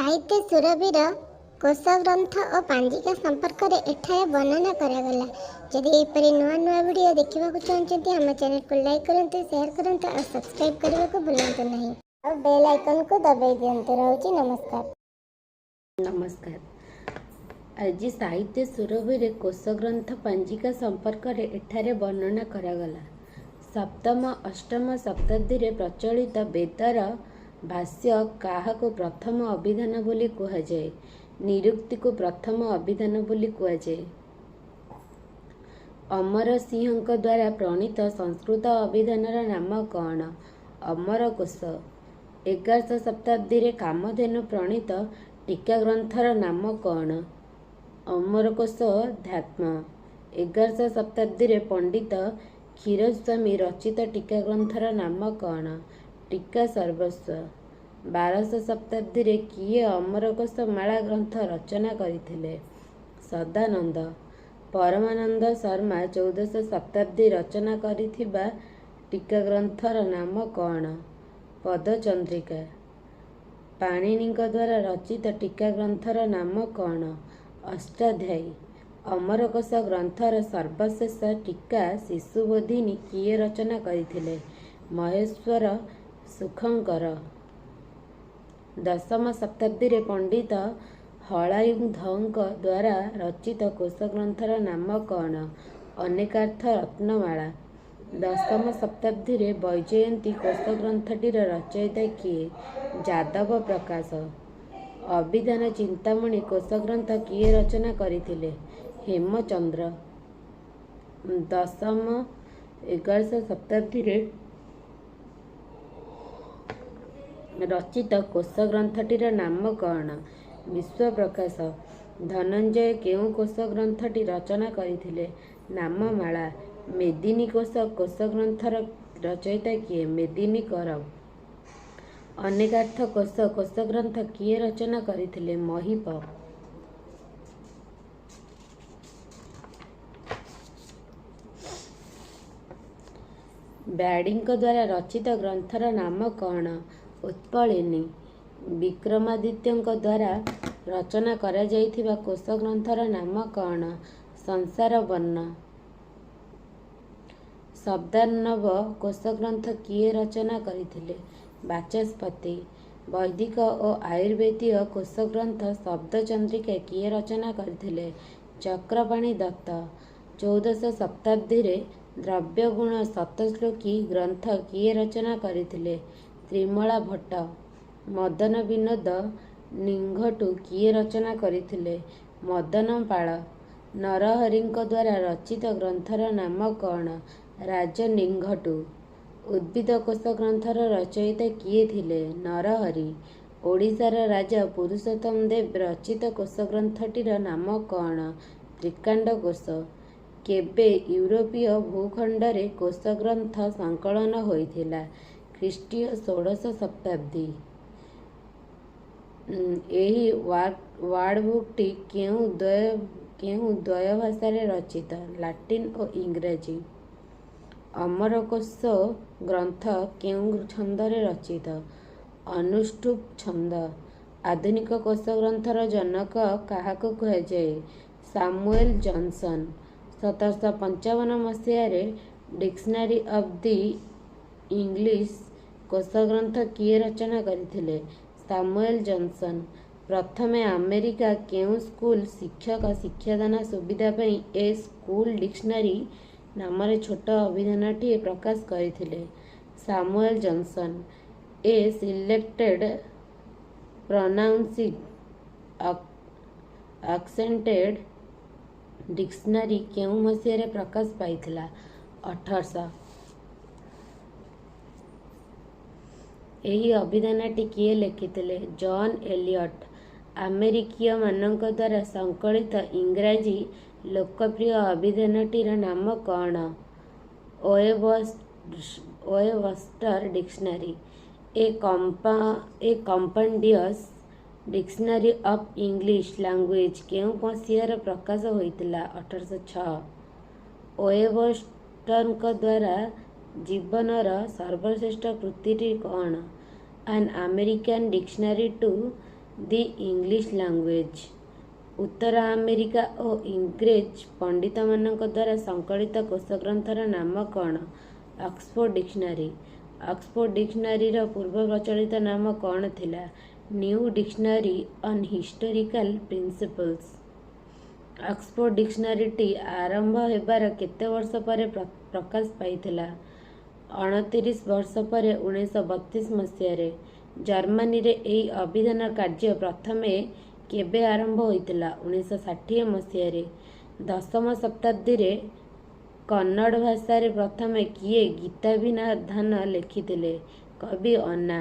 ସାହିତ୍ୟ ସୁରଭିର କୋଷ ଗ୍ରନ୍ଥ ଓ ପାଞ୍ଜିକା ସମ୍ପର୍କରେ ଏଠାରେ ବର୍ଣ୍ଣନା କରାଗଲା। ଯଦି ଏହିପରି ନୂଆ ନୂଆ ଭିଡ଼ିଓ ଦେଖିବାକୁ ଚାହୁଁଛନ୍ତି, ଆମ ଚ୍ୟାନେଲକୁ ଲାଇକ୍ କରନ୍ତୁ, ସେୟାର କରନ୍ତୁ ଆଉ ସବସ୍କ୍ରାଇବ୍ କରିବାକୁ ଭୁଲନ୍ତୁ ନାହିଁ ଆଉ ବେଲ୍ ଆଇକନ୍କୁ ଦବାଇ ଦିଅନ୍ତୁ। ରହୁଛି, ନମସ୍କାର। ନମସ୍କାର। ଆଜି ସାହିତ୍ୟ ସୁରଭିରେ କୋଷଗ୍ରନ୍ଥ ପାଞ୍ଜିକା ସମ୍ପର୍କରେ ଏଠାରେ ବର୍ଣ୍ଣନା କରାଗଲା। ସପ୍ତମ ଅଷ୍ଟମ ଶତାବ୍ଦୀରେ ପ୍ରଚଳିତ ବେଦର ଭାଷ୍ୟ କାହାକୁ ପ୍ରଥମ ଅଭିଧାନ ବୋଲି କୁହାଯାଏ? ନିରୁକ୍ତିକୁ ପ୍ରଥମ ଅଭିଧାନ ବୋଲି କୁହାଯାଏ। ଅମର ସିଂହଙ୍କଦ୍ୱାରା ପ୍ରଣୀତ ସଂସ୍କୃତ ଅଭିଧାନର ନାମ କ'ଣ? ଅମରକୋଷ। 11ଶ ଶତାବ୍ଦୀରେ କାମଧେନୁ ପ୍ରଣୀତ ଟୀକାଗ୍ରନ୍ଥର ନାମ କ'ଣ? ଅମରକୋଷାଧ୍ୟାତ୍ମ। 11ଶ ଶତାବ୍ଦୀରେ ପଣ୍ଡିତ କ୍ଷୀରସ୍ୱାମୀ ରଚିତ ଟୀକାଗ୍ରନ୍ଥର ନାମ କ'ଣ? ଟୀକାସର୍ବସ୍ୱ। 12ଶ ଶତାବ୍ଦୀରେ କିଏ ଅମରକୋଷମାଳା ଗ୍ରନ୍ଥ ରଚନା କରିଥିଲେ? ସଦାନନ୍ଦ। ପରମାନନ୍ଦ ଶର୍ମା 14ଶ ଶତାବ୍ଦୀ ରଚନା କରିଥିବା ଟୀକାଗ୍ରନ୍ଥର ନାମ କ'ଣ? ପଦଚନ୍ଦ୍ରିକା। ପାଣିନିଙ୍କଦ୍ୱାରା ରଚିତ ଟୀକାଗ୍ରନ୍ଥର ନାମ କ'ଣ? ଅଷ୍ଟାଧ୍ୟାୟୀ। ଅମରକୋଷ ଗ୍ରନ୍ଥର ସର୍ବଶେଷ ଟୀକା ଶିଶୁବୋଧିନୀ କିଏ ରଚନା କରିଥିଲେ? ମହେଶ୍ୱର ସୁଖଙ୍କର। ଦଶମ ଶତାବ୍ଦୀରେ ପଣ୍ଡିତ ହଳାୟୁଧଙ୍କଦ୍ୱାରା ରଚିତ କୋଷଗ୍ରନ୍ଥର ନାମ କ'ଣ? ଅନେକାର୍ଥ ରତ୍ନମାଳା। ଦଶମ ଶତାବ୍ଦୀରେ ବୈଜୟନ୍ତୀ କୋଷଗ୍ରନ୍ଥଟିର ରଚୟିତା କିଏ? ଯାଦବ ପ୍ରକାଶ। ଅଭିଧାନ ଚିନ୍ତାମଣି କୋଷଗ୍ରନ୍ଥ କିଏ ରଚନା କରିଥିଲେ? ହେମଚନ୍ଦ୍ର। ଦଶମ 11ଶ ଶତାବ୍ଦୀରେ ରଚିତ କୋଷଗ୍ରନ୍ଥଟିର ନାମ କ'ଣ? ବିଶ୍ୱପ୍ରକାଶ। ଧନଞ୍ଜୟ କେଉଁ କୋଷଗ୍ରନ୍ଥଟି ରଚନା କରିଥିଲେ? ନାମମାଳା। ମେଦିନୀକୋଷ କୋଷଗ୍ରନ୍ଥର ରଚୟିତା କିଏ? ମେଦିନୀକର। ଅନେକାର୍ଥ କୋଷ କୋଷଗ୍ରନ୍ଥ କିଏ ରଚନା କରିଥିଲେ? ମହୀପ। ବ୍ୟାଡ଼ିଙ୍କଦ୍ୱାରା ରଚିତ ଗ୍ରନ୍ଥର ନାମ କ'ଣ? ଉତ୍ପଳିନୀ। ବିକ୍ରମାଦିତ୍ୟଙ୍କଦ୍ୱାରା ରଚନା କରାଯାଇଥିବା କୋଷଗ୍ରନ୍ଥର ନାମ କ'ଣ? ସଂସାରବର୍ଣ୍ଣ। ଶବ୍ଦାର୍ଣ୍ଣବ କୋଷଗ୍ରନ୍ଥ କିଏ ରଚନା କରିଥିଲେ? ବାଚସ୍ପତି। ବୈଦିକ ଓ ଆୟୁର୍ବେଦୀୟ କୋଷଗ୍ରନ୍ଥ ଶବ୍ଦଚନ୍ଦ୍ରିକା କିଏ ରଚନା କରିଥିଲେ? ଚକ୍ରପାଣି ଦତ୍ତ। 14ଶ ଶତାବ୍ଦୀରେ ଦ୍ରବ୍ୟଗୁଣ ଶତଶ୍ଳୋକୀ ଗ୍ରନ୍ଥ କିଏ ରଚନା କରିଥିଲେ? ତ୍ରିମଳା ଭଟ୍ଟ। ମଦନବିନୋଦ ନିର୍ଘଣ୍ଟୁ କିଏ ରଚନା କରିଥିଲେ? ମଦନପାଳ। ନରହରିଙ୍କଦ୍ୱାରା ରଚିତ ଗ୍ରନ୍ଥର ନାମ କ'ଣ? ରାଜନିର୍ଘଣ୍ଟୁ। ଉଦ୍ଭିଦକୋଷ ଗ୍ରନ୍ଥର ରଚୟିତା କିଏ ଥିଲେ? ନରହରି। ଓଡ଼ିଶାର ରାଜା ପୁରୁଷୋତ୍ତମ ଦେବ ରଚିତ କୋଷଗ୍ରନ୍ଥଟିର ନାମ କ'ଣ? ତ୍ରିକାଣ୍ଡ କୋଷ। କେବେ ୟୁରୋପୀୟ ଭୂଖଣ୍ଡରେ କୋଷଗ୍ରନ୍ଥ ସଂକଳନ ହୋଇଥିଲା? ଖ୍ରୀଷ୍ଟୀୟ ଷୋଡ଼ଶ ଶତାବ୍ଦୀ। ଏହି ୱାର୍ଡ଼ବୁକ୍‌ଟି କେଉଁ ଦ୍ୱୟ ଭାଷାରେ ରଚିତ? ଲାଟିନ୍ ଓ ଇଂରାଜୀ। ଅମରକୋଷ ଗ୍ରନ୍ଥ କେଉଁ ଛନ୍ଦରେ ରଚିତ? ଅନୁଷ୍ଠୁପ୍ ଛନ୍ଦ। ଆଧୁନିକ କୋଷଗ୍ରନ୍ଥର ଜନକ କାହାକୁ କୁହାଯାଏ? Samuel Johnson. 1755 ମସିହାରେ ଡିକ୍ସନାରୀ ଅଫ୍ the English କୋଷଗ୍ରନ୍ଥ କିଏ ରଚନା କରିଥିଲେ? Samuel Johnson. ପ୍ରଥମେ ଆମେରିକା କେଉଁ ସ୍କୁଲ ଶିକ୍ଷକ ଶିକ୍ଷାଦାନ ସୁବିଧା ପାଇଁ ଏ ସ୍କୁଲ ଡିକ୍ସନାରୀ ନାମରେ ଛୋଟ ଅଭିଧାନଟିଏ ପ୍ରକାଶ କରିଥିଲେ? Samuel Johnson. A Selected Pronounced Accented Dictionary କେଉଁ ମସିହାରେ ପ୍ରକାଶ ପାଇଥିଲା? 1800। ଏହି ଅଭିଧାନଟି କିଏ ଲେଖିଥିଲେ? ଜନ୍ ଏଲିଅଟ୍। ଆମେରିକୀୟମାନଙ୍କଦ୍ୱାରା ସଂକଳିତ ଇଂରାଜୀ ଲୋକପ୍ରିୟ ଅଭିଧାନଟିର ନାମ କ'ଣ? Webster Dictionary. A Compendious Dictionary of English Language କେଉଁ ମସିହାରେ ପ୍ରକାଶ ହୋଇଥିଲା? 1806। ଓଏବଷ୍ଟରଙ୍କଦ୍ୱାରା ଜୀବନର ସର୍ବଶ୍ରେଷ୍ଠ କୃତିଟି କ'ଣ? An American Dictionary to The English Language. Uttar America ଓ ଇଂରେଜ ପଣ୍ଡିତମାନଙ୍କ ଦ୍ୱାରା ସଂକଳିତ କୋଷଗ୍ରନ୍ଥର ନାମ କ'ଣ? Oxford Dictionary. Oxford ଡିକ୍ସନାରୀର ପୂର୍ବ ପ୍ରଚଳିତ ନାମ କ'ଣ ଥିଲା? New Dictionary on Historical Principles. Oxford ଡିକ୍ସନାରୀଟି ଆରମ୍ଭ ହେବାର କେତେ ବର୍ଷ ପରେ ପ୍ରକାଶ ପାଇଥିଲା? 29 ବର୍ଷ ପରେ, 1932 ମସିହାରେ। ଜର୍ମାନୀରେ ଏହି ଅଭିଧାନ କାର୍ଯ୍ୟ ପ୍ରଥମେ କେବେ ଆରମ୍ଭ ହୋଇଥିଲା? 1960 ମସିହାରେ। ଦଶମ ଶତାବ୍ଦୀରେ କନ୍ନଡ଼ ଭାଷାରେ ପ୍ରଥମେ କିଏ ଗୀତାଭିଧାନ ଲେଖିଥିଲେ? କବି ଅନ୍ନା।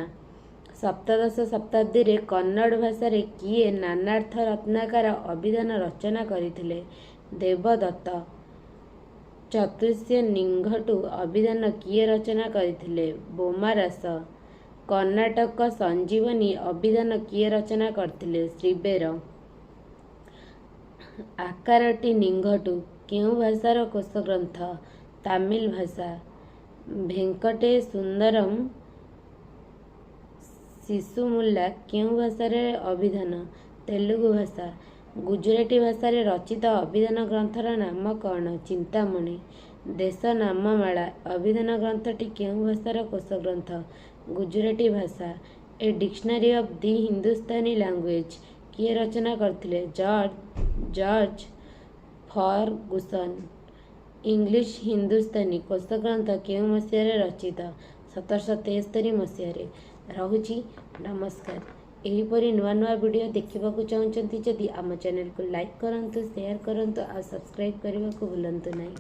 ସପ୍ତଦଶ ଶତାବ୍ଦୀରେ କନ୍ନଡ଼ ଭାଷାରେ କିଏ ନାନାର୍ଥ ରତ୍ନାକର ଅଭିଧାନ ରଚନା କରିଥିଲେ? ଦେବଦତ୍ତ। ଚତୁଷ୍ୟ ନିଘଣ୍ଟୁ ଅଭିଧାନ କିଏ ରଚନା କରିଥିଲେ? ବୋମାରାସ। କର୍ଣ୍ଣାଟକ ସଞ୍ଜୀବନୀ ଅଭିଧାନ କିଏ ରଚନା କରିଥିଲେ? ଶ୍ରୀବେର। ଆକାରଟି ନିଘଣ୍ଟୁ କେଉଁ ଭାଷାର କୋଷଗ୍ରନ୍ଥ? ତାମିଲ ଭାଷା। ଭେଙ୍କଟେଶ ସୁନ୍ଦରମ୍ ଶିଶୁମୁଲା କେଉଁ ଭାଷାରେ ଅଭିଧାନ? ତେଲୁଗୁ ଭାଷା। ଗୁଜୁରାଟୀ ଭାଷାରେ ରଚିତ ଅଭିଧାନ ଗ୍ରନ୍ଥର ନାମ କ'ଣ? ଚିନ୍ତାମଣି। ଦେଶନାମମାଳା ଅଭିଧାନ ଗ୍ରନ୍ଥଟି କେଉଁ ଭାଷାର କୋଷଗ୍ରନ୍ଥ? ଗୁଜୁରାଟୀ ଭାଷା। A Dictionary of the Hindustani Language କିଏ ରଚନା କରିଥିଲେ? George Ferguson. English Hindustani କୋଷଗ୍ରନ୍ଥ କେଉଁ ମସିହାରେ ରଚିତ? 1773 ମସିହାରେ। ରହୁଛି, ନମସ୍କାର। ଏହିପରି ନୂଆ ନୂଆ ଭିଡ଼ିଓ ଦେଖିବାକୁ ଚାହୁଁଛନ୍ତି ଯଦି, ଆମ ଚ୍ୟାନେଲକୁ ଲାଇକ୍ କରନ୍ତୁ, ସେୟାର କରନ୍ତୁ ଆଉ ସବସ୍କ୍ରାଇବ୍ କରିବାକୁ ଭୁଲନ୍ତୁ ନାହିଁ।